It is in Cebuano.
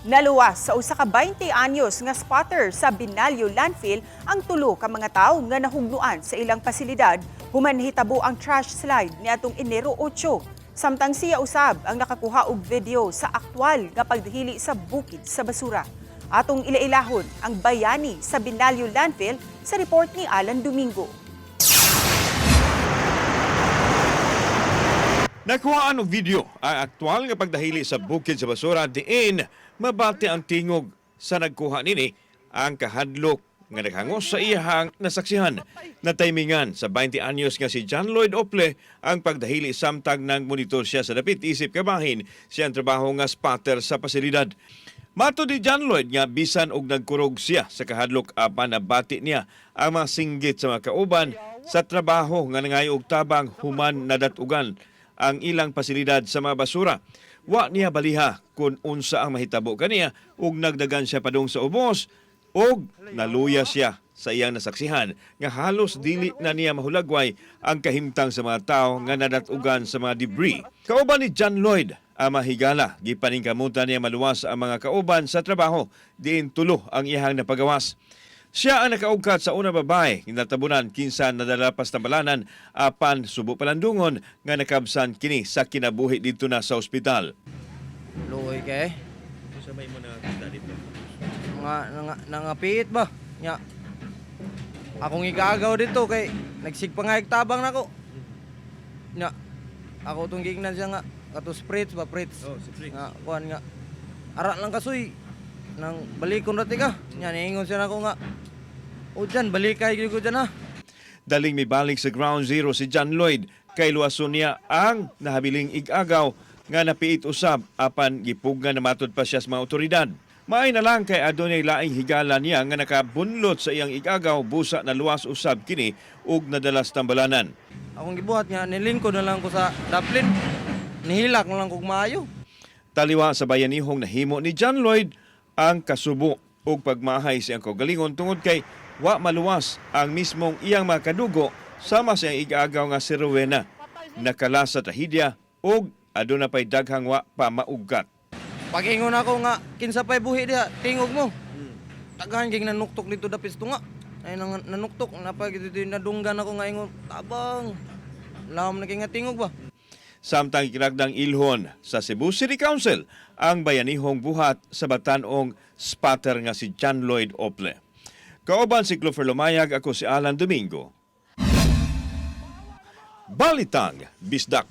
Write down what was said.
Naluwas sa usa ka 20 anyos nga spotter sa Binalio Landfill ang tulo ka mga tawo nga nahugnuan sa ilang pasilidad human nahitabo ang trash slide niadtong Enero 8. Samtang siya usab ang nakakuha og video sa aktwal nga pagdahili sa bukid sa basura. Atong ilailahon ang bayani sa Binalio Landfill sa report ni Alan Domingo. Nakuhaan og video ang aktual nga pagdahili sa bukid sa basura diin mabati ang tingog sa nagkuha nini ang kahadlok nga naghangos sa iyahang nasaksihan. Nataymingan sa 20 anyos nga si John Lloyd Ople ang pagdahili samtang nang monitor siya sa dapit isip kabahin siyang trabaho nga spotter sa pasilidad. Mato di John Lloyd nga bisan og nagkurog siya sa kahadlok apan nabati niya ang mga singgit sa mga kauban sa trabaho nga nangayo og tabang human nadatugan ang ilang pasilidad sa mga basura. Wa niya baliha kung unsa ang mahitabo kaniya ug nagdagan siya padung sa ubos ug naluya siya sa iyang nasaksihan nga halos dili na niya mahulagway ang kahimtang sa mga tao nga nadatugan sa mga debris. Kauban ni John Lloyd ang mahigala, gipaningkamutan niya maluwas ang mga kauban sa trabaho, diin tulo ang iyahang napagawas. Siya ang nakaugkat sa una babae nga natabunan kinsa nadala pas tambalanan apan subo palandungon nga nakabsan kini sa kinabuhi dito na sa ospital. Luoy kay. Unsa may mo nakakita dito? Mga nangapiit ba? Nya. Akong igagaw dito kay nagsigpangayag tabang nako. Nya. Ako tong giingnan siya nga kato spritz ba spritz. Oh, si Fritz. Nga kuan nga. Ara lang kasoy nang balikon ra ka. Nya niingon siya nako nga. O dyan, balikay gyud ko dyan ha. Daling mibalik sa ground zero si John Lloyd kay luwason niya ang nahabiling igagaw nga napiit usab apan gipugnan na matud pa siya sa mga otoridad. Maay na lang kay adunay laing higala niya nga nakabunlot sa iyang igagaw busa na luwas usab kini ug nadala sa tambalanan. Akong gibuhat nga nilingkod na lang ko sa Dublin. Nihilak na lang kog maayo. Taliwa sa bayanihong nahimo ni John Lloyd ang kasubo ug pagmahay sa iyang kaugalingon tungod kay wa maluwas ang mismong iyang mga kadugo sama sa iyang igagaw nga si Rowena. Nakala sa trahedya ug aduna pay daghang wa pa maugat. Pag-ingon ako nga, kinsa pa'y buhi diha, tingog mo. Tagahan kay nanuktok dito dapit sa tunga. Ay nang nanuktok, napag dito nadunggan ako nga ingon, tabang. Lam na kay nga tingog ba? Samtang ikinagdang ilhon sa Cebu City Council ang bayanihong buhat sa batanong spotter nga si John Lloyd Ople. Kauban si Clover Lumayag, ako si Alan Domingo. Balitang Bisdak.